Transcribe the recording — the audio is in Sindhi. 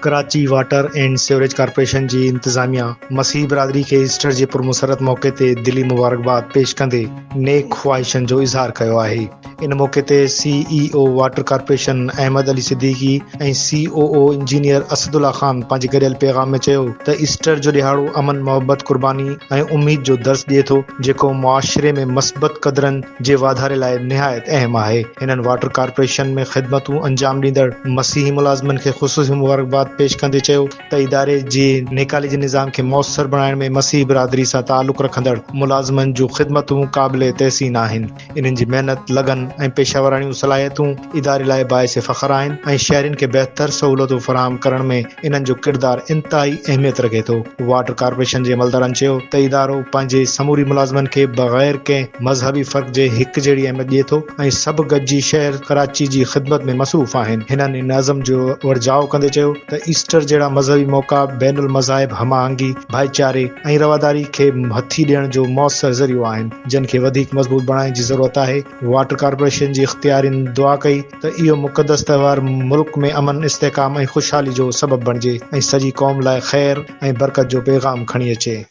Karachi water and sewerage corporation جي انتظاميا مسيحي برادري کي ايسٽر جي پرمسرت موقعي تي دلي مبارڪباد پيش ڪندي نيڪ خواهشن جو اظهار ڪيو آهي. ان موقعي تي C E O water corporation Ahmed Ali Siddiqui ۽ C O O engineer Asadullah Khan پنهنجي گڏيل پيغام ۾ چيو ته ايسٽر جو ڏهاڙو امن، محبت، قرباني ۽ اميد جو درس ڏئي ٿو جيڪو معاشري ۾ مثبت قدرن جي واڌاري لاء نهايت اهم آهي. هنن واٽر ڪارپوريشن ۾ خدمتون انجام ڏيندڙ مسيحي ملازمن کي خصوصي مبارڪباد پيش ڪندي چيو ته اداري جي نيڪالي جي نظام کي موثر بڻائڻ ۾ مسيحي برادري سان تعلق رکندڙ ملازمن جون خدمتون قابل تحسين آهن. انهن جي محنت، لگن ۽ پيشاوراڻيون صلاحيتون اداري لاء باعث فخر آهن ۽ شهرين کي بهتر سهولتون فراهم ڪرڻ ۾ انهن جو ڪردار انتهائي اهميت رکي ٿو. واٽر ڪارپوريشن جي عملدارن چيو ته ادارو پنهنجي سموري ملازمن کي بغير ڪنهن مذهبي فرق جي هڪ جهڙي اهميت ڏئي ٿو ۽ سڀ گڏجي شهر ڪراچي جي خدمت ۾ مصروف آهن. هنن ان عزم جو ورجاء ڪندي چيو ته ايسٽر جهڙا مذهبي موقعا بين المذاهب هم آهنگي، ڀائيچاري ۽ رواداري کي هٿي ڏيڻ جو موثر ذريعو آهن، جن کي وڌيڪ مضبوط بڻائڻ جي ضرورت آهي. واٽر ڪارپوريشن جي اختيارين دعا ڪئي ته اهو مقدس تهوار ملڪ ۾ امن، استحڪام ۽ خوشحالي جو سبب بڻجي ۽ سڄي قوم لاء خير ۽ برڪت جو پيغام کڻي اچي.